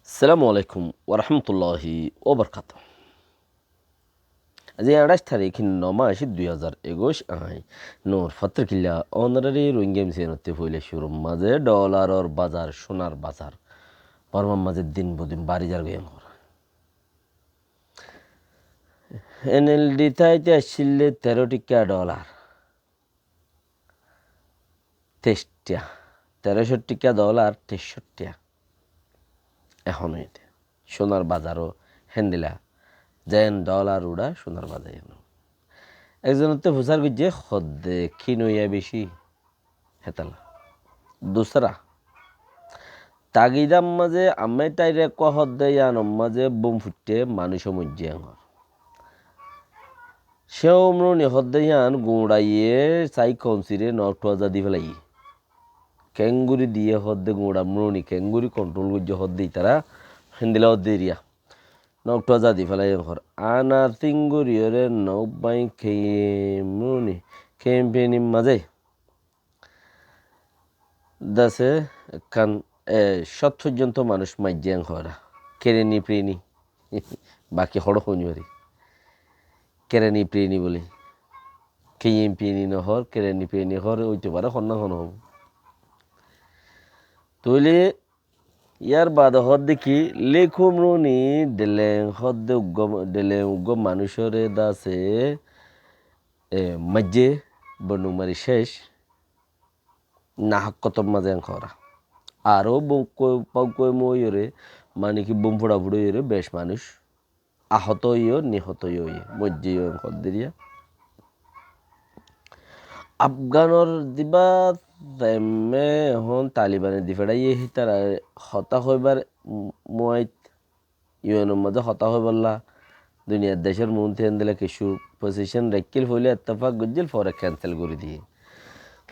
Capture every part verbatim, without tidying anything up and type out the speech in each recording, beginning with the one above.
Assalamu alaikum warahmatulláhi wabarakátuhu. Aijja añçáic tarík, no mac, dui házar ekuic, añí Nur Fatrikilla, ónorari Rohingya MCN ottú foila cúrur mazé dholaror bazar, cúnar bazar, Bormar mazé din bodin bari zargói. NLD táite accíl de teró thíka dholar, teic thíka, teró cót thíka dholar, teic cót thíka. Ehón óiye de cúnar bazaró héndilla, zeén dholar uçá cúnar bazar yían. Ekzon ottú fusár goijjé, hoódde kinóiya beci, hétalla. Dusára, tagidar mazé ammá táire kúa hoódde yíanor mazé bum fuiththé, manúic ó moijjé en hoór. Cé ó mruni hoódde yían guñçaiye sai kounsire nokthua za di félaiyé. Keéngorí diyé hoódde guñça mruni, keéngorí kontrol goijjé hoódde itará, héndilla hoódde eriya. Nokthua za di félaiyé en hoór. Ana tíngoriyóre nok báñgi kemruni, kempenir mazé dase ekkán, e, cót foijjonto manúic maijjé en hoór. Kereni preni. Baki hoçé hoóin fari. Kereni preni bóli. Kempenir no hoór, kereni preni hoór, óito fare, honnán hon hoór. Tóile yar baade hoódde ki, lekum runi dheleng hoódde uggúa, dheleng uggúa manúicoré dase, e, maijjé, bonduk mari céc, nahák kotor mazé en hoór. Aró bum koi, pau koi moiyoré, mani ki bum fura furi óiyoré bec manúic ahot óiye, nihot óiye, moijjé en hoódde eriya. Afganor zibá temme ehón Talibane di feçáiye, hítara hotá hoibar muáit, U N or mazé hotá hoibolla duniyar decór muúntu héndilla kessú pozicon raikkíl, foila ettefak goijjíl, fore kensel gorí diyé.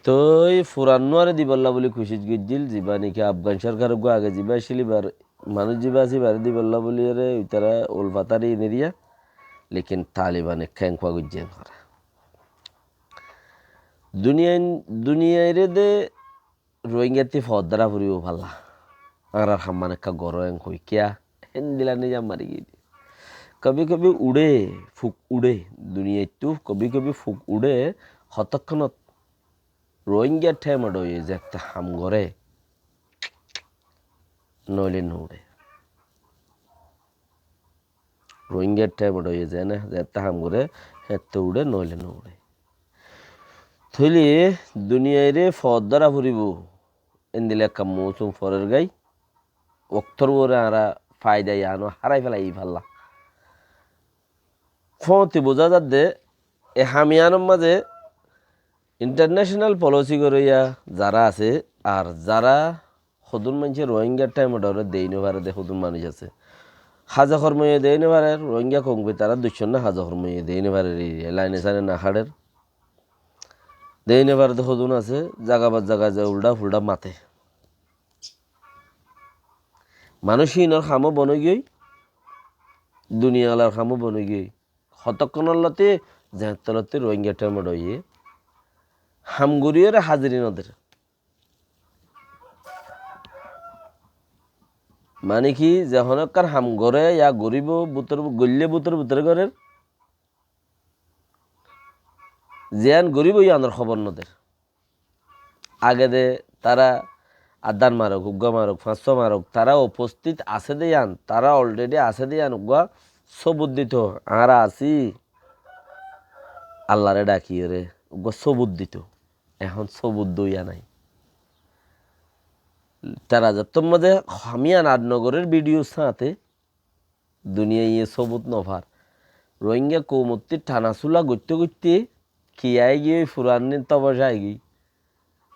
Toi furan nuare dibolla buli kucíc goijjíl, zibá niki Afgan sorkar uggúa age zibá accíl íbar manúic zibá asé íbaré dibolla buliyóre itará ulfatári iniriya, lekin Talibane kenkua goijjé en hoór. Duniyai, duniyairé de Rohingyattú foóddara foribó falla. Añárar ham mane ekka goró en hoi kiyá? Héndilla nizam mari giyé de. Kobi kobi uçé, fuk uçé. Duniyaittú kobi kobi fuk uçé, hotókkonot Rohingya thémot óiye zette ham goré, noóile no uçé. Rohingya thémot óiye zene, zette ham goré, hétte uçé, noóile no uçé. Tóile duniyairé foóddara foribó, endilla ekka mousum forer gái, októr uore añára faida yián ó hárái félai falla. Fóñti buzá zadde, e ham yiánor mazé international policy goróiya zará asé, ar zará hodún maincé Rohingya thémot óre deéi no fare de hodún manúic asé. Haza hormoiye deéi no fare, Rohingya koum ki tará ducconná haza hormoiye deéi no fare, re, re, laine saine no haçér. Deéi no fare de hodún asé, zaga bad zaga zai uldha fuldha mate. Manúic hínor ham ó bon ói giyói, duniyalar ham ó bon ói giyói. Hotókkonor lóti, zeéñttor lóti Rohingya thémot óiye, ham goríyore háziri no der. Mane ki, ze honó ekkán ham goré ya goríbo, bútor, goillé bútor bútore gorér, ziyán goríbo yíanor hóbor no der. Age de tará addán marok, uggúa marok, fañssúa marok, tará upostit asé de yían, tará already asé de yían, uggúa sóbut dito, añára así, Allaré dhakiyóre, uggúa sóbut dito. Ehón sóbut dóiya nái. Tará zettór mazé ham yían ad no gorér bidiyur sáñte, duniyaiye sóbut no far. Rohingya koumottú thana súla goitté goitté ki aigiyói, furan din tobocá aigiyói.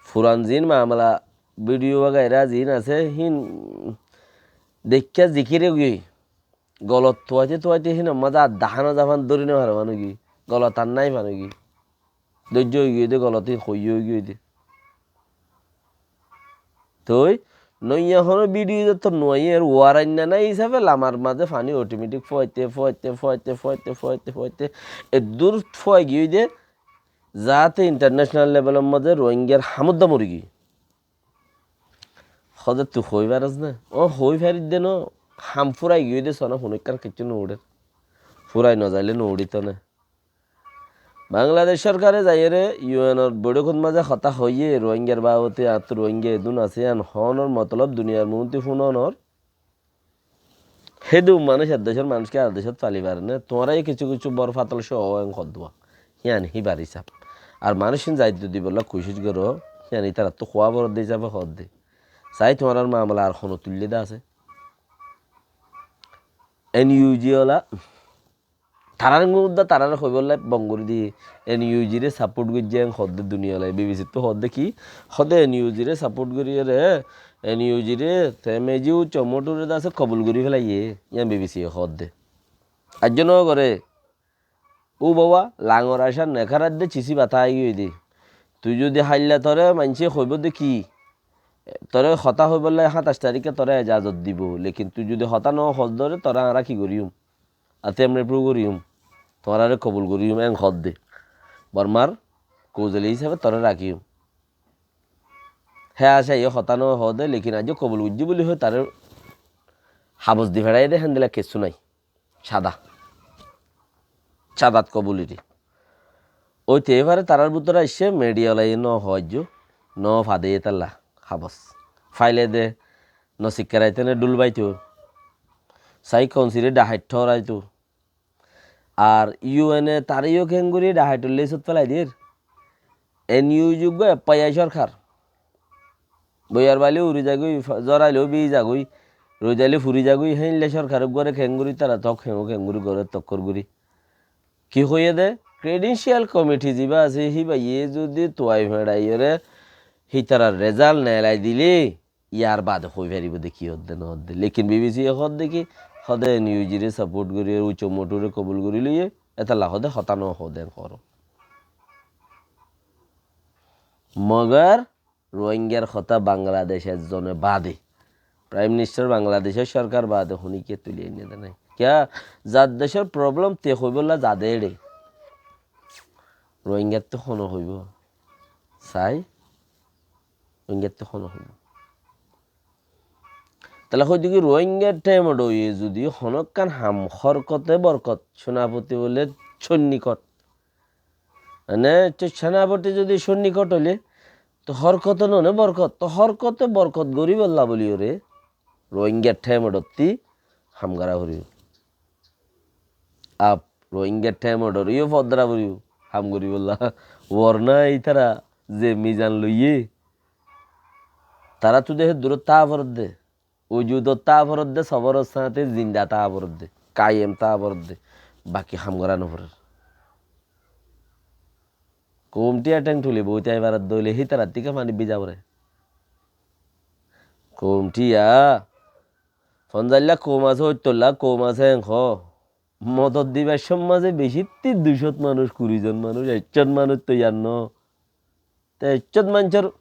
Furan ziín mamela, bidiyo wagaira ziín asé, híin deikká zikir óigiyói. Golot tuaite tuaite híinor mazé ar dahá no za fán, dóri no fare fán óigiyói. Golot ar nái fán óigiyói. Dóijjo óigiyói de, golot híin hoiyé óigiyói de. Toi, noiya honó bidiyo zeto nuaiyér, warainna nái hísafe lamar mazé faní otometik fúaite, fúaite, fúaite, eddúr fúai giyói de, zaáte intarnecenal levelor mazé Rohingyar hamudda mori giyói. Hóde tui hoói faros né? Ó, hoói farir de no. ham fúrai giyói de sóna, hono ekkán kiccú no uçér. Fúrai no zailé no uçíto né. Bangladec sorkare zaiyóre U N or boiçókot mazé hotá hoiyé, Rohingyar babote, añáttu Rohingya edún asé, yián hoónor motolob duniyar muúntu fúnonor. Hédun manúic ek decór manúicke ar decót fali fare né? Tuáñra yó kissú kissú bor fatol cóo en hoddúa. Yián híbar hísab. Ar manúiccún zaito dibolla kucíc goró, yián ítarattú hoóa foredde hísabe hoódde. Sai tuáñrar mamela ar hono tuillé de asé. N U G ola, tarár ngudda tarár hoibólla bon gorí diyé, N U G re support goijjé en hoódde duniyalai, B B C ttú hoódde ki, hoódde N U G re support goríyore, N U G re, te meji ucco mothur re de asé kobul gorí felaiyé, yián B B C ye hoódde. Aijjó no goré, ó baba, langor acá nekáradde cisi bata aigiyói de. Tui zudi hailla toré maincé hoibó de ki, toré hotá hoibólla háñtaic tarikké toré ejazot dibou, lekin tui zudi hotá no hoós dóre toré añára ki goríyum? Ati amre prove goríyum, tuáñrare kobul goríyum, en hoódde. Bormar kouzali hísabe toré rakíyum. Hé acá yó hotá no hoóde, lekin aijjó kobul goijjí buli hoi taré habos di feçaiyé de, héndilla kessú nái. Cáda. Cádat kobuliri. Óite fare tarár bútore aiccé, media lai no hoó aijjó, no fade étalla habos. Faile de, no sikkaraité ne dhul baito. Sai kounsire dhahait thóraito. Ar U N e taré yó keéngorí dhahaitor list ot felai diyér. N U G uggúa eppaiyai sorkar. Boiyar baile uri zagói, fa-, zoraile ó biyi zagói, roidaile furi zagói, héinle sorkar uggúare keéngorí tara tok, héngo keéngorí goré tokkor gorí. Ki hoiyé de? Credential committee zibá asé, híbaye zudi tuai feçaiyóre hítarar result neelai dilé, yar bade hoi faribó de ki hoódde no hoódde. Lekin B B C ye hoódde ki, hoódde N U G re support gorí, ucco mothur re kobul gorí loiyé, étalla hoódde hotá no hoódde en hoór. Mogar Rohingyar hotá Bangladec ezzone bade, Prime Minister Bangladecor sorkar bade honíkka tuli ainné de nai. Kiyá? Zar decor problem te hoibólla zade eçe. Rohingyattú hono hoibó? Sai, Rohingyattú hono hoibó? Tale hoidde ki Rohingyar thaimot óiye zudi honókkan ham horkote borkot, senapoti bóle sóinnikot. Mane, to senapoti zudi sóinnikot óile, to horkote none borkot, to horkote borkot goríbolla bóliyoré, Rohingyar thaimotottí ham gorá foribó. Ab Rohingyar thaimotoré yó fodda foribó, ham goríbolla. Worna ítara ze mizan loiyé, taráttu de hé durot táa foredde. Ujudot táa foredde, soboror sáñte zinda táa foredde, kayem táa foredde, baki ham gorá no forer. Koumtí etheng thuli boói táibar dóile hítarattí ke faní biza foré. Koumtí ya, fonzaic lak koum asé, óittor lak koum asé, en hoó. Modot dibar cómot mazé becittí dui cót manúic, kuri zon manúic, ek cót manúic toiyar no. Te ek cót maincór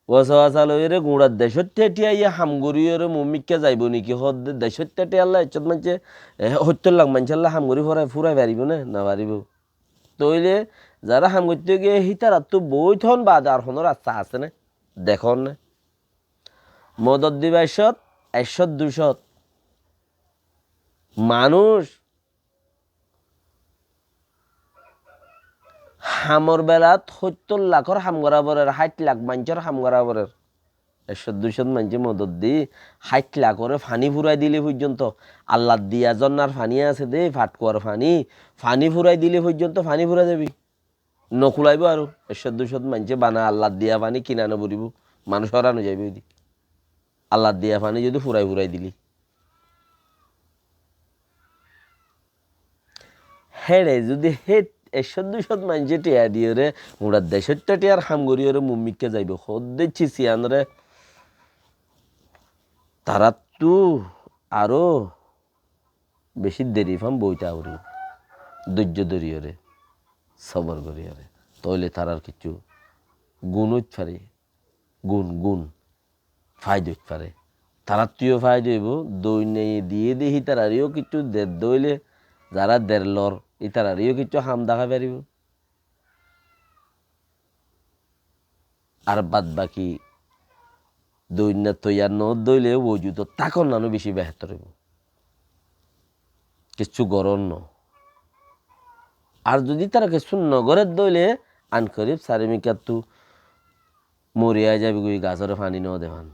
wasa wasa loiyóre guñçar decót thiaiyé ham goríyoré muúmikká zaibou niki hoódde, decót thiaiyé Allah ek cót maincé, e, óittor lak maincólla ham gorí furai, furai faribó né? No faribó. Tóile zará ham goitté giyé hítarattú boóit hon bade ar honó rasta asé né? Dekón né? Modot dibar cót, ek cót dui cót manúic hamor belat óittor lakór ham gorá forer, háit lak maincór ham gorá forer. Ek cót dui cót maincé modot di háit lakoré faní furai dile foijjonto, Allar diya zonnar faní asé de, fatkuwar faní, faní furai dile foijjonto faní furai zaibi. No kulaibó aró. Ek cót dui cót maincé bana Allar diya faní kina no foribó. Manúic óran ói zaibói de. Allar diya faní zudi furai furai dile. Héçe zudi hé ek cót dui cót maincé thiañ diyoré, guñçar decót thiaiyar ham goríyoré muúmikká zaibou hoódde cisiyanre, taráttu aró beci deri fán boói táa foribó. Dóijjo dóriyoré, sobor goríyoré. Tóile tarár kiccú gun óit fare, gun, gun, faida óit fare. Taráttu yó faida óibo, doinnaye diyé de hítararé yó kiccú der dóile, zará der lor, ítararé yó kiccú ham dahái faribó. Ar bad baki Doinna toiyar no dóile wojudot tákon nanu beci behétor óibo. Kessú goron no. Ar zodi tará kessú no gore dóile, ankorib sarimikkattú mori ai zaibo goi, gasóre faní no de fán.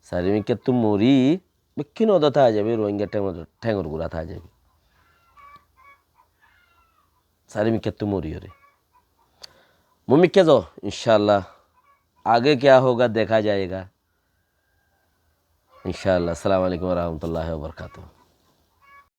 Sarimikkattú mori bekkín odó tái zaibo, Rohingya théngor, théngor gura tái zaibo. Sarimikkattú mori ore. Mumikka zo, inshallah. Age kya hoga, dekha jayega. Inshallah. Assalamu alaikum wa rahmatullahi wa barakatuh.